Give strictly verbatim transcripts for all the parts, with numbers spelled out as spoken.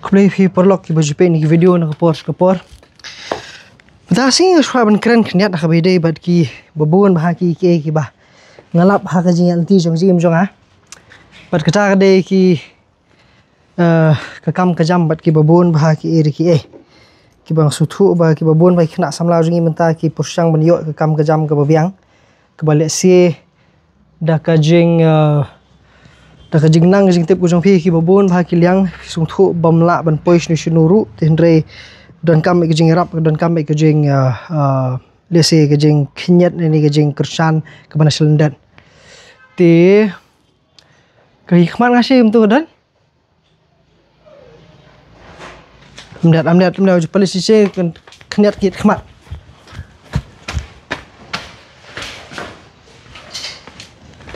Khublei phi paralok kiba ju peit ïa ki video na ka por sha ka por. Mynta ka sngi nga shu kwah ban kren khyndiat ha kaba ïadei bad kiba bun bha ki kiei kiba nga lap ha ka jingïaid lynti jong ka jingim jong nga. Bad kata ka dei ki, eh, ka kam ka jam bad kiba bun bha kiei kiei kiba nga sngewthuh ba kiba bun bha ki khynnah samla jong ngi mynta ki pyrshang ban ïoh ka kam ka jam kaba biang, kaba lehse da ka jing, eh, da ka jingnang ka jingtip ka jong phi kiba bun bha ki liang, phi sngewthuh bym lah ban poi shano shano ruh, te hynrei donkam bad ka jingïarap, donkam bad ka jing, eh, eh, lehse ka jingkhynñiat ne ka jingkyrshan kaba na shlyndet. Te ka ïit khmat nga shi kumto ka don. Ym dei, ym dei, ym dei, ju pynleit shisha, kan khyndiat ki ïit khmat.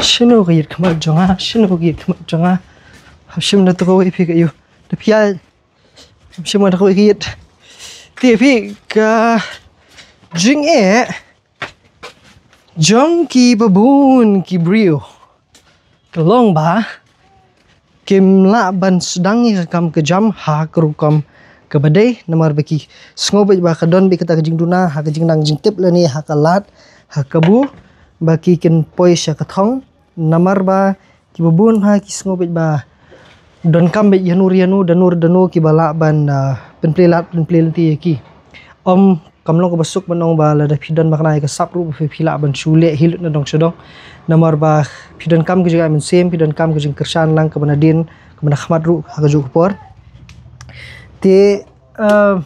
Shano ka ïit khmat jong nga, shano ka ïit khmat jong nga. Hap shim na to kawei phi ka ïoh. Da phi ïa, hap shim na to kawei ka ïit. Te phi ka jingeh jong kiba bun ki briew ka long ba kim lah ban sdang ïa ka kam ka jam ha ka rukom kaba dei, namar ba ki sngew beit ba ka don beit kata ka jingduna ha ka jingnang jingtip lane ha ka lad, ha kabu ba ki kin poi sha ka thong, namar ba kiba bun bha ki sngew beit ba donkam beit ïano ïano, dano dano kiba lah ban, ah, pynplie lad pynplie lynti ïa ki. Ym, kam long kaba suk ban ong ba lada phi don ba kane ka sap ruh ba phi, phi lah ban shu leh hi lut na dong sha dong. Namar ba phi donkam ka jingïaid mynsiem, phi donkam ka jingkyrshan lang kaba nadien, kaba na khmat ruh ha kajuh ka por. Te, eh,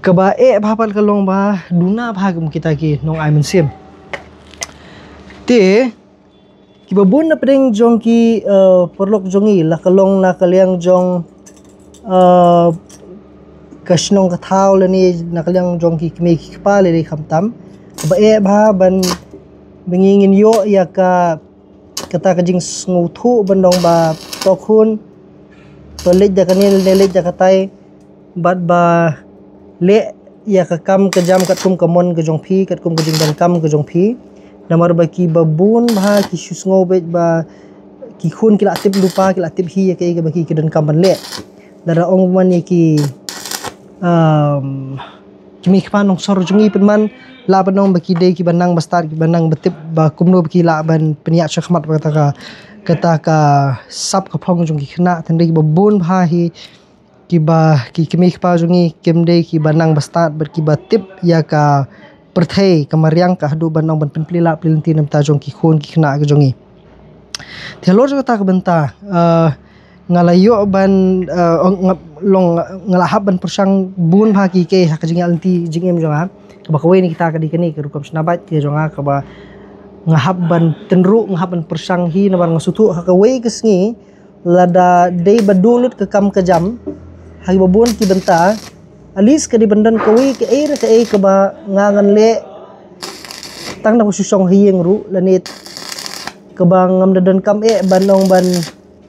kaba eh bha pat ka long ba duna bha kum kita ki nongai mynsiem. Te kiba bun na pdeng jong ki, eh, paralok jong ngi, la ka long na ka liang jong, eh, ka shnong ka thaw lane na ka liang jong ki kmie ki kpa lane khamtam, kaba eh bha ban, ba ngi ngin ïoh ïa ka, kata ka jingsngewthuh ban ong ba to khun, to leit da kane ne leit da katai, bad ba leh ïa ka kam ka jam katkum ka mon ka jong phi, katkum ka jingdonkam ka jong phi. Namar ba kiba bun bha ki shu sngew beit ba ki khun ki la tip lypa, ki la tip hi ïa kaei kaba ki, ki donkam ban leh. Lada ong man ïa ki, um, ki mei ki pa nongsor jong ngi pynban, lah ban ong ba ki dei kiba nang ba stad, kiba nang ba tip ba kumno ba ki lah ban pynïaid shakhmat bad kata ka, kata ka sap ka phong jong ki khynnah. Te hynrei kiba bun bha hi, kiba, ki kmie ki kpa jong ngi kim dei kiba nang ba stad bad kiba tip ïa ka pyrthei ka mariang ka haduh ban ong ban pynplie lad plie lynti na bynta jong ki khun ki khynnah ka jong ngi. Te halor jong kata ka bynta, eh, nga la ïoh ban, eh, ong, nga, long, nga la hap ban pyrshang bun bha ki kiei ha ka jingïaid lynti jingim jong nga. Kaba kawei na kita ka dei kane ka rukom shna bait ka jong nga, kaba nga hap ban tynruh, nga hap ban pyrshang hi, namar nga sngewthuh ha kawei ka sngi lada dei ba duh lut ka kam ka jam ha kiba bun ki bynta, at least ka dei ban don kawei kaei re kaei kaba nga ngan leh tang da ba shu shong ha ïing ruh, lane kaba ngam da donkam eh ban ong ban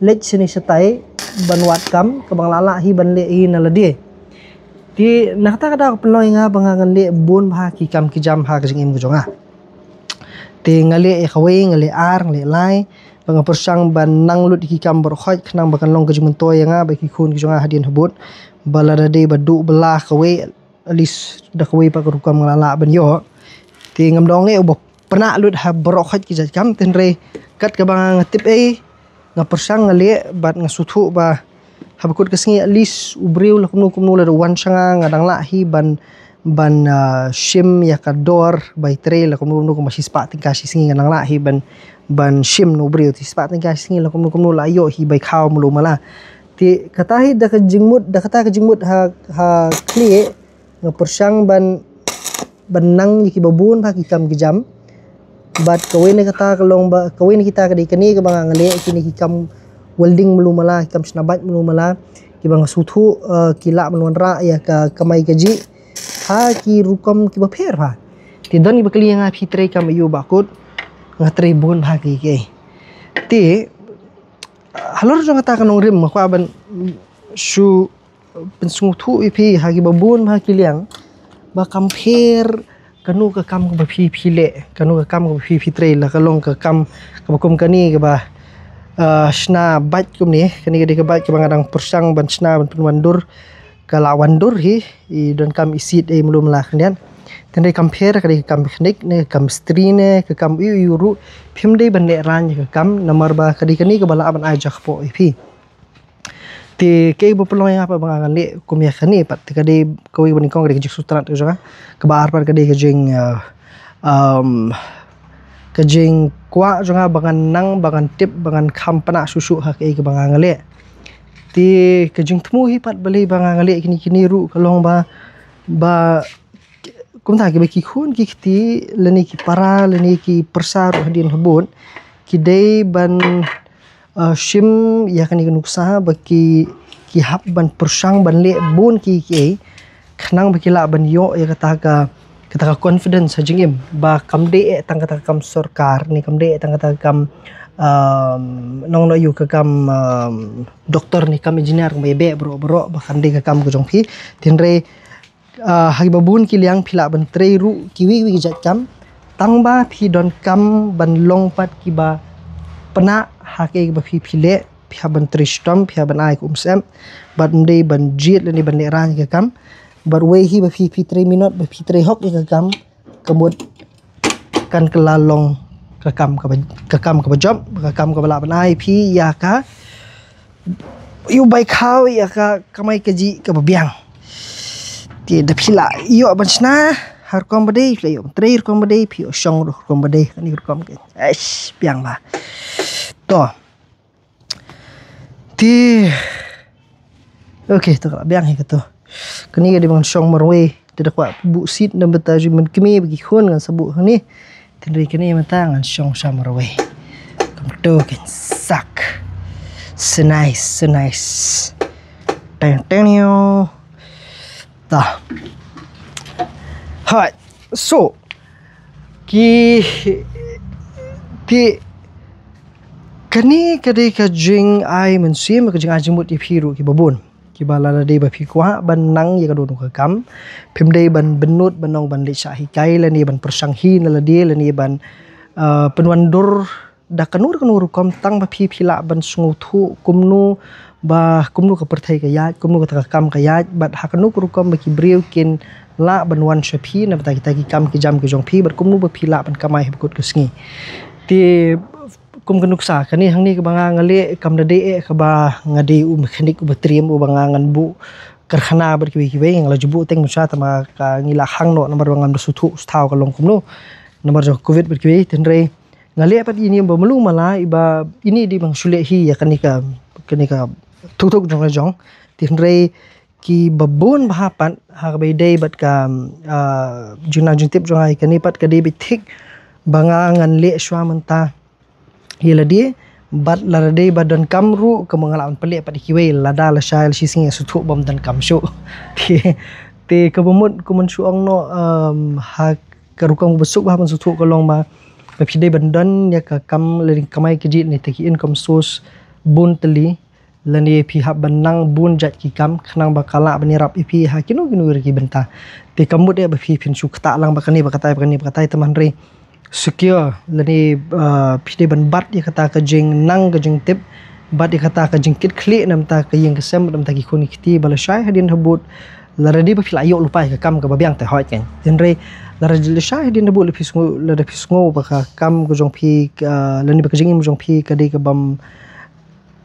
leit shane shatai ban wad kam, kaba nga la lah hi ban leh hi na lade. Te na kata ka daw ka pynlong ïa nga ba nga ngan leh bun bha ki kam ki jam ha ka jingim ka jong nga. Te nga leh ïa kawei, nga leh ar, nga leh lai, ba nga pyrshang ban nang lut ïa ki kam baroh khoit khnang ba kan long ka jingmyntoi ïa nga bad ki khun ki jong nga hadien habud. Ba lada dei ba duh bylla kawei, at least da kawei pat ka rukom nga la lah ban ïoh. Te ngam da ong eh uba pynah lut ha baroh khoit ki jait kam, te hynrei kat kaba nga tip ei, nga pyrshang, nga leh bad nga sngewthuh ba haba kut ka sngi at least u briew la kumno kumno lada wan sha nga, nga dang lah hi ban, ban, ah, shim ïa ka dor bai trei la kumno kumno, kumba shispah tyngka shi sngi nga dang lah hi ban, ban shim na u briew, shispah tyngka shi sngi la kumno kumno la ïoh hi bai khaw mlu mala. Te kata hi da ka jingmut, da kata ka jingmut ha, ha khlieh nga pyrshang ban, ban nang ïa kiba bun bha ki kam ki jam. Bad kawei na kata ka long ba, kawei na kita ka dei kane kaba nga leh, kine ki kam welding mlu mala, ki kam shna bait mlu mala, kiba nga sngewthuh, eh, ki lah ban wanrah ïa ka kamai kajih ha ki rukom kiba pher bha. Te don kiba kylli ïa nga phi trei kam aiu Bah Kut, nga trei bun bha ki kiei. Te halor jong kata ka nongrim nga kwah ban shu pynsngewthuh ïa phi ha kiba bun bha ki liang ba kam pher kano ka kam kaba phi, phi leh, kano ka kam kaba phi, phi trei, la ka long ka kam kaba kum kane kaba uh, shna bike kumne, kane ka dei ka bike kaba nga dang pyrshang ban shna ban pynwandur, ka la wandur hi, i donkam i seat ei mlu mala khyndiat. Tynrai kam pher ka dei ka kam mechanic ne ka kam mistri ne ka kam ïu ïu ruh, phim dei ban leh rang ïa ka kam namar ba ka dei kane kaba lah ban ai jakpoh ïa phi. Te kaei ba pynlong ïa nga pat ba nga ngan leh kum ïa kane pat, te ka dei kawei ba nyngkong ka dei ka jingsngewtynnat ka jong nga. Kaba ar pat ka dei ka jing, uh, um, ka jingkwah jong nga ba ngan nang ba ngan tip ba ngan kham pynah shuh shuh ha kaei kaba nga ngan leh. Te ka jingthmu hi pat balei ba nga ngan leh kine kine ruh ka long ba, ba kumta kiba ki khun ki kti lane ki para lane ki pyrsa ruh hadien habud ki dei ban, uh, shim ïa kane ka nuksa ba ki, ki hap ban pyrshang ban leh bun ki, ki ei khnang ba ki lah ban ïoh ïa kata ka, kata ka confidence ha jingim ba kam dei eh tang kata ka kam sorkar ne kam dei eh tang kata ka kam, um, nong no ïu ka kam, um, doktor ne kam engineer ba ïa beh bro bro ba kan dei ka kam ka jong phi. Tynrai, uh, ha kiba bun ki liang phi lah ban trei ruh kiwei kiwei ki jait kam tang ba phi donkam ban long pat kiba pynah ha kaei kaba phi, phi leh, phi hap ban trei shitom, phi hap ban ai ka umsyep bad ym dei ban jied lane ban leh rang ïa ka kam. Bad wei hi ba phi, phi trei minot ba phi trei hok ïa ka kam, ka mut kan kylla long ka kam kaba, ka kam kaba jop, ka kam kaba lah ban ai phi ïa ka, ïa u bai khaw ïa ka kamai kajih kaba biang. Te da phi lah ïoh ban shna ha rukom ba dei, phi lah ïoh ban trei rukom ba dei, phi ïoh shong ruh rukom ba dei, kane rukom ka, eish, biang ba. To. Te, okay, to ka la biang hi kato. Kane ka dei ba ngan shong marwei. Te da kwah buh seat na bynta jingmynkmie ba ki khun ngan sa buh hangne. Tynrai kane mynta ngan shong sha marwei. Kumto kan sak. So nice, so nice. Teng teng yo. Ta. Hai. So, ki, ki, kane ka dei ka jingai mynsiem, ka jingai jingmut ïa phi ruh kiba bun. Kiba lada dei ba phi kwah ban nang ïa ka dohnud ka kam, phim dei ban bynnud ban ong ban leit shah hikai lane ban pyrshang hi na lade lane ban, uh, pynwandur da kano kano rukom tang ba phi, phi lah ban sngewthuh kumno ba kumno ka pyrthei ka ïaid, kumno kata ka kam ka ïaid bad ha kano ka rukom ba ki briew kin lah ban wan sha phi na bynta kita ki kam ki jam ki jong phi bad kumno ba phi lah ban kamai ha bakut ka sngi. Te kum ka nuksa kane hangne kaba nga, nga leh kam da dei eh kaba nga dei u mechanic uba triem uba nga ngan buh karkhana bad kiwei kiwei, nga la ju buh teng mynta tang ba ka ngi la hang noh namar ba ngam da sngewthuh shuh ka long kumno namar jong covid bad kiwei. Tynrai nga leh pat ine ba mlu mala, iba ine dei ba nga shu leh hi ïa kane ka, kane ka thuk thuk jong la jong. Tynrai kiba bun bha pat ha kaba ïadei bad ka, ah, jingnang jingtip jong nga ïa kane pat ka dei beit thik ba nga ngan leh shuwa mynta ïa lade bad lada dei ba donkam ruh ka mut nga lah ban pynleh pat ïa kiwei lada lashai la shisngi sngewthuh bym donkam shuh. Te, te kaba mut kumba shu ong noh, um, ha ka rukom kaba suk bha ban sngewthuh ka long ba ba phi dei ban don ïa ka kam lane kamai kajih lane te ki income source bun tylli lane phi hap ban nang bun jait ki kam khnang ba ka lah ban ïarap ïa phi ha kino kino ruh ki bynta. Te kam mut eh ba phi phin shu ktah lang ba kane ba katai ba kane ba katai, te hynrei secure lane, uh, phi dei ban bat ïa kata ka jingnang ka jingtip, bat ïa kata ka jingkitkhlieh na bynta ka ïing ka sem, na bynta ki khun ki kti ba lashai hadien habud lada dei ba phi la ïoh lypa ïa ka kam kaba biang te hooid kan. Hynrei lada lashai hadien habud la phi sngew, lada phi sngew ba ka kam ka jong phi, uh, lane ba ka jingim jong phi ka dei kabym,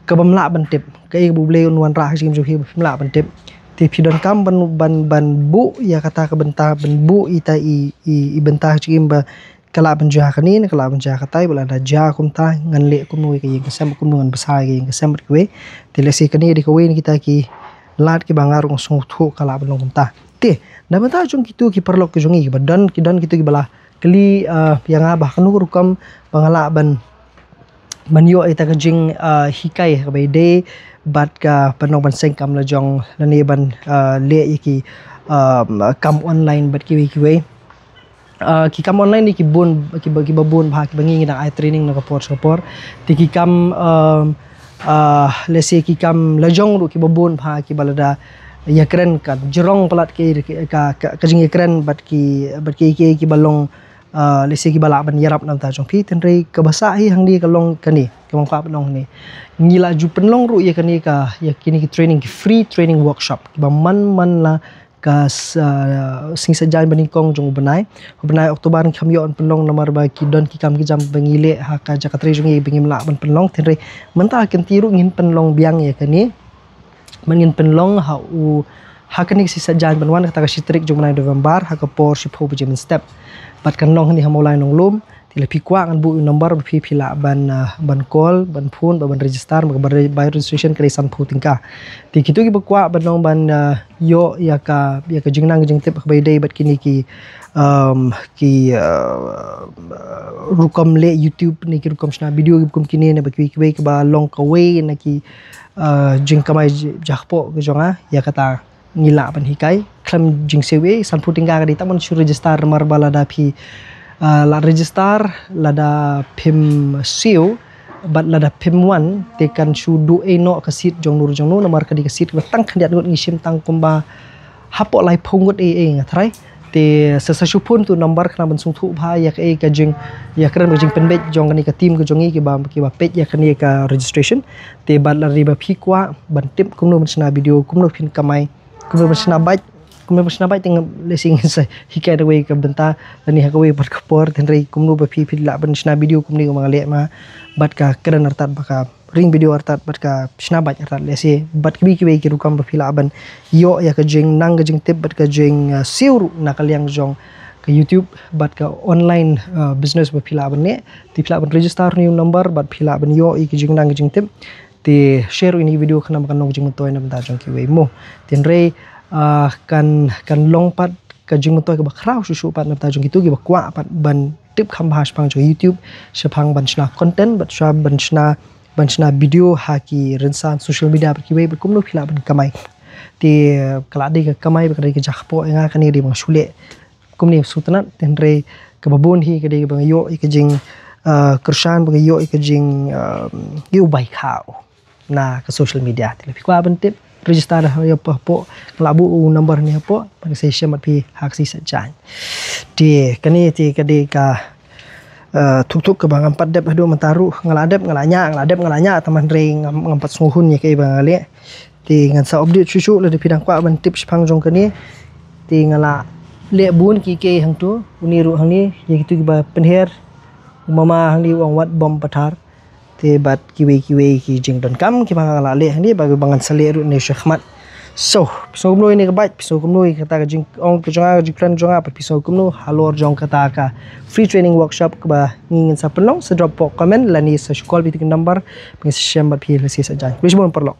kabym lah ban tip, kaei kaba U Blei un wanrah ha ka jingim jong phi ba phim lah ban tip. Te phi donkam ban, ban, ban buh ïa kata ka bynta, ban buh ita i, i, i bynta ha ka jingim ba ka lah ban jia kane ne ka lah ban jia katai, ba lada jia kumta ngan leh kumno ïa ka ïing ka sem, kumno ngan bsa ïa ka ïing ka sem bad kiwei. Te lehse kane dei kawei na kita ki lad kiba nga ruh nga sngewthuh ka lah ban long kumta. Te na bynta jong kito ki paralok ki jong ngi kiba don, ki don kito kiba la kylli, uh, ïa nga ba ha kano ka rukom ba nga lah ban, ban ïoh ïa kata ka jing, uh, hikai kaba ïadei bad ka ban long ban seng kam la jong lane ban, uh, leh ïa ki, um, kam online bad kiwei kiwei. Uh, ki kam online ne ki bun, kiba, kiba bun bha kiba ngi ngi dang ai training na ka por sha ka por. Te ki kam, um, uh, lehse ki kam la jong ruh kiba bun bha kiba lada ïakren ka jrong palat ki, ka, ka, ka jingïakren bad ki, bad ki, ki, kiba long uh, lehse kiba lah ban ïarap na bynta jong phi. Tynrai kaba sah hi hangne ka long kane, kaba nga kwah ban ong hangne, ngi la ju pynlong ruh ïa kane ka, ïa kine ki training, ki free training workshop kiba man man la ka s-, uh, sngi Saitjaiñ ba nyngkong jong u bnai. U bnai October ngi kham ïoh ban pynlong namar ba ki don ki kam ki jam ba ngi leh ha ka jaka trei jong ngi ba ngim lah ban pynlong. Tynrai mynta ka kynti ruh ngin pynlong biang ïa kane. Ban ngin pynlong ha u, ha kane ka sngi Saitjaiñ ban wan, kata ka shi tarik jong u bnai November, ha ka por shiphew baje mynstep. Bad kan long hangne ha Mawlai Nonglum. Te lada phi kwah ngan buh u number ba phi, phi lah ban, uh, ban call, ban phone, ban, ban register, ban, ban re-, bai registration ka dei sanphew tyngka. Te kito kiba kwah ban long ban, uh, ïoh ïa ka, ïa ka jingnang ka jingtip kaba ïadei bad kine ki, um, ki, uh, rukom leh YouTube ne ki rukom shna video kiba kum kine ne bad kiwei kiwei kaba long kawei na ki, uh, jingkamai j-, jahpoh ka jong nga, ïa kata ngi lah ban hikai khlem jingsiew ei. Sanphew tyngka ka dei tang ban shu register namar ba lada phi, uh, la register, lada phim siew bad lada phim wan, te kan shu duh ei noh ka seat jong no jong no namar ka dei ka seat kaba tang khyndiat ngut, ngi shim tang kumba hapoh laiphew ngut ei ei, nga tharai. Te sa, sa shu phone to u number khnang ban sngewthuh bha ïa kaei ka jing, ïa kren ka jingpynbeit jong kane ka team ka jong ngi kiba, kiba peit ïa kane ka registration. Te bad lada dei ba phi kwah ban tip kumno ban shna video, kumno phin kamai, kumno ban shna bike, kumno ban shna bike, te nga lehse ngan sa hikai da kawei ka bynta lane ha kawei pat ka por. Tynrai kumno ba phi, phi lah ban shna video kumne kumba nga leh ma, bad ka kren artat, ba ka ring video artat, bad ka shna bike artat, lehse bad kiwei kiwei ki rukom ba phi lah ban ïoh ïa ka jingnang ka jingtip bad ka jing, uh, siew ruh na ka liang jong ka YouTube bad ka online, uh, business ba phi lah ban leh. Te phi lah ban register hangne u number bad phi lah ban ïoh ïa ka jingnang ka jingtip. Te share ïa kane ka video khnang ba kan long ka jingmyntoi na bynta jong kiwei mo. Tynrai, uh, kan, kan long pat ka jingmyntoi kaba khraw shuh shuh pat na bynta jong kito kiba kwah pat ban tip kham bha shaphang jong YouTube, shaphang ban shna content, bad shwa ban shna, ban shna video ha ki rynsan social media bad kiwei, bad kumno phi lah ban kamai. Te ka la dei ka kamai bad ka dei ka jahpoh ïa nga, kane ka dei ba nga shu leh kumne sngewtynnat. Tynrai kaba bun hi ka dei ba nga ïoh ïa ka jing, uh, kyrshan, ba nga ïoh ïa ka jing, um, ïa u bai khaw na ka social media. Te lada phi kwah ban tip, register hapoh, hapoh, nga la buh u number hangne hapoh, ban sa ïashem bad phi ha ka sngi Saitjaiñ. Te kane te ka dei ka, uh, thuk thuk kaba ngam pat dep haduh mynta ruh, nga la dep, nga la ñiah, nga la dep, nga la ñiah, tangba hynrei ngam, ngam pat sngewhun ïa kaei ba nga leh. Te ngan sa update shuh shuh lada phi dang kwah ban tip shaphang jong kane. Te nga la leh bun kiei kiei hangto, une ruh hangne, ïa kito kiba pynher, u mama hangne u ong wat bom pathar. Te bad kiwei kiwei ki jingdonkam kiba nga la leh hangne bad ba ngan sa leh ruh ne shakhmat. So phi sngew kumno ïa kane ka bike, phi sngew kumno ïa kata ka jingong ka jong nga, ka jingkren jong nga, bad phi sngew kumno halor jong kata ka free training workshop kaba ngi ngin sa pynlong, sa drop hapoh comment lane sa shu call beit ïa ka number ba ngi sa shem bad phi ha ka sngi Saitjaiñ. Khublei shibun paralok.